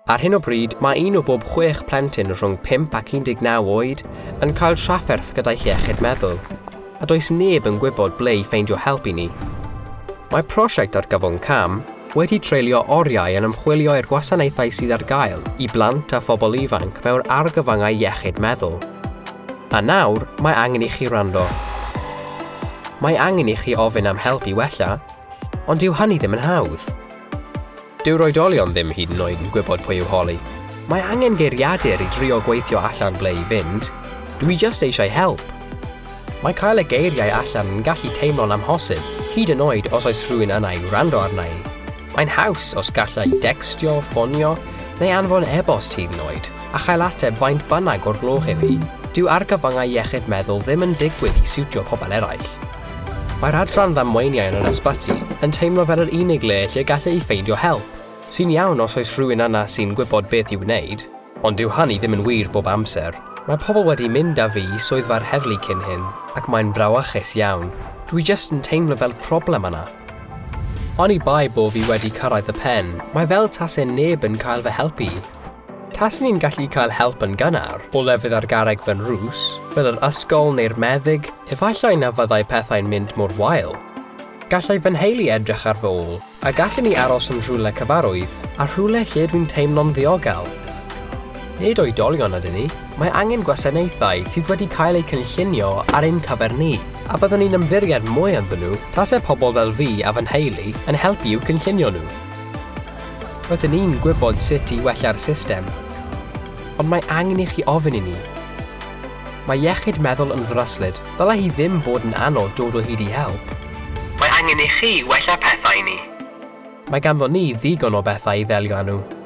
Ar hyn o bryd, mae un o bob chwech plentyn rhwng 5 ac 19 oed yn cael trafferth gyda'i hiechyd meddwl, a does neb yn gwybod ble i ffeindio help i ni. Mae prosiect Argyfwng Cam wedi treulio oriau yn ymchwilio i'r gwasanaethau sydd ar gael i blant a phobl ifanc mewn argyfyngau iechyd meddwl. A nawr, mae angen i chi wrando. Mae angen i chi ofyn am help i wella, ond dyw hynny ddim yn hawdd. Dyw'r oedolion ddim hyd yn oed yn gwybod pwy i'w holi. Mae angen geiriadur i drio gweithio allan ble i fynd. Dwi jyst eisiau help. Mae cael y geiriau allan yn gallu teimlo'n amhosib, hyd yn oed os oes rhywun yna i wrando arna i. Mae'n haws os galla i decstio, ffonio, neu anfon e-bost hyd yn oed, a chael ateb faint bynnag o'r gloch yw hi. Dyw argyfyngau iechyd meddwl ddim yn digwydd i siwtio pobl eraill. Mae'r adran ddamweiniau yn yr ysbyty yn teimlo fel yr unig le lle galla i ffeindio help, sy'n iawn os oes rhywun yna sy'n gwybod beth i'w wneud, ond dyw hynny ddim yn wir bob amser. Mae pobl wedi mynd â fi i swyddfa'r heddlu cyn hyn, ac mae'n frawychus iawn. Dwi jyst yn teimlo fel problem yna. Oni bai bo fi wedi cyrraedd y pen, mae fel tase neb yn cael fy helpu i. Taswn i'n gallu cael help yn gynnar, o lefydd ar garreg fy nrws, fel yr ysgol neu'r meddyg, efallai na fyddai pethau'n mynd mor wael. Gallai fy nheulu edrych ar fy ôl, a gallwn i aros yn rhywle cyfarwydd, a rhywle lle dwi'n teimlo'n ddiogel. Nid oedolion ydyn ni, mae angen gwasanaethau sydd wedi cael eu cynllunio ar ein cyfer ni, a byddwn ni'n ymddiried mwy ynddyn nhw tase pobl fel fi a fy nheulu yn helpu i'w cynllunio nhw. Rydyn ni'n gwybod sut i wella'r system, ond mae angen i chi ofyn i ni. Mae iechyd meddwl yn ddryslyd, ddylai hi ddim bod yn anodd dod o hyd i help. Mae angen i chi wella pethau i ni. Mae ganddon ni ddigon o bethau i ddelio â nhw.